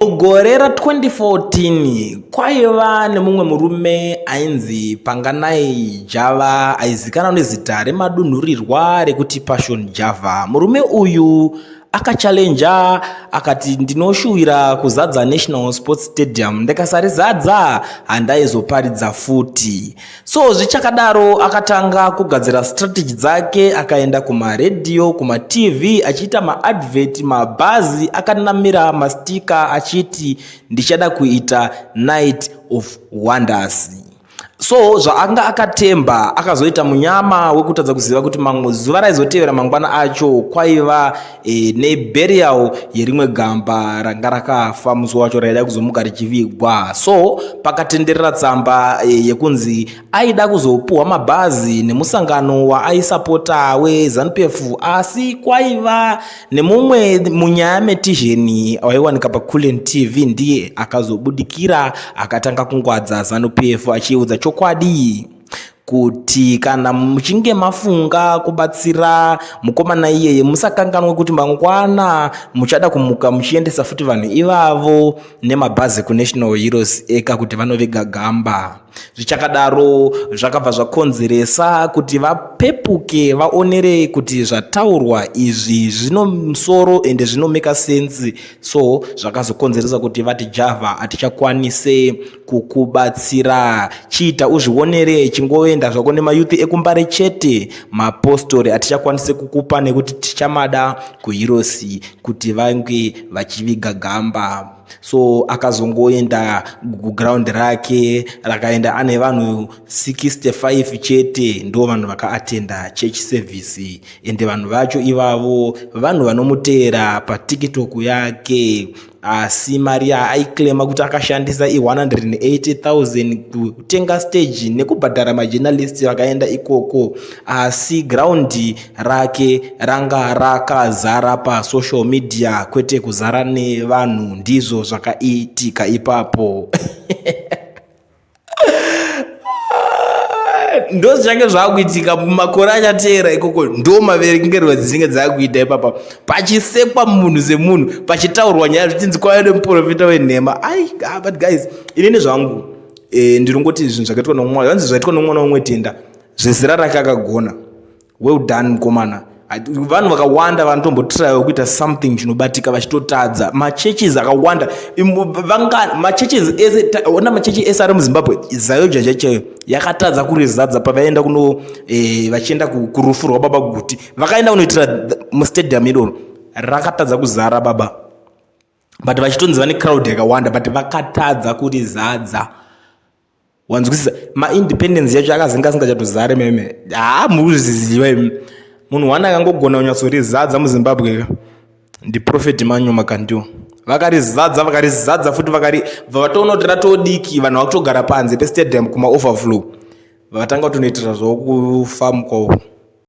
Mugore ra2014 kwaiva nemumwe murume ainzi Panganai Java aizikanwa nezita remadunhurirwa rekuti Passion Java. Murume uyu akachallenja akati ndinoshuwira kuzadza National Sports Stadium ndikasarizadza handaizoparidza futi. So zvichakadaro akatanga kugadzira strategy dzake akaenda kumaredhiyo kumatv achiita maadvert mabhazi akanamira mastika achiti ndichada kuita night of wonders so zvaanga akatemba akazoita munyama wekutadza kuziva kuti mamwe zuva raizotevera mangwana acho kwaiva e, neburial yerimwe gamba ranga rakafa musi wacho raida kuzomuka richivigwa so pakatenderera tsamba e, yekunzi aida kuzopuhwa mabhazi nemusangano waaisapota wezanupf asi kwaiva nemumwe munyaya metizheni waiwanika paculen tv ndiye akazobudikira akatanga kungwadza zanupf achiudza chokwadi kuti kana muchinge mafunga kubatsira mukomana iyeye musakanganwe kuti mangwana muchada kumuka muchiendesa futi vanhu ivavo nemabhazi kunational heroes eka kuti vanovega gamba zvichakadaro zvakabva zvakonzeresa kuti vapepuke vaonere kuti zvataurwa izvi zvino musoro ende zvinomeka sense so zvakazokonzeresa kuti vati java hatichakwanise kukubatsira chiita uzvionere chingoenda zvako nemayouth ekumbare chete mapostori hatichakwanise kukupa nekuti tichamada kuhirosi kuti vange vachiviga gamba so akazongoenda kuground rake rakaenda ane vanhu 65 chete ndo vanhu vakaatenda church service ende vanhu vacho ivavo vanhu vanomuteera patiktok yake asi mari yaaiclaima kuti akashandisa i-180,000 kutenga stage nekubhadhara majournalist vakaenda ikoko asi ground rake ranga rakazara pasocial media kwete kuzara nevanhu ndizvo zvakaitika ipapo ndo zvichange zvakuitika mumakore achateera ikoko ndo maverengerwa dzinenge dzakuita ipapa pachisekwa munhu semunhu pachitaurwa nyaya zvichinzi kwaive nemuprofita wenhema ai ah, but guys inini zvangu e, ndinongoti zvinhu zvakaitwa nomwana vanzi zvaitwa nomwana umwe tenda zvezera rake akagona well done mukomana vanhu vakawanda vanotombotraya kuita something chinobatika vachitotadza machurches akawanda vanga machurches ese ona machechi ese ari muzimbabwe zayoja chaichayo yakatadza kurizadza pavaenda kuno eh, vachienda kurufu rwababa guti vakaenda kunoitira mustadium iroro rakatadza kuzara baba but vachitonzi vane crowd yakawanda but vakatadza kurizadza wanzwisisa maindependence yacho akazinga asingachatozare meme haa muzviziva imi munhu one akangogona kunyatsorizadza muzimbabwe ka ndiprofeti manyo makandiwa vakarizadza vakarizadza futi vakari bva vatoona kuti ratodiki vanhu vakutogara panze pestadium kumaoverflow vatanga kutonoitira zvokufamu kwavo.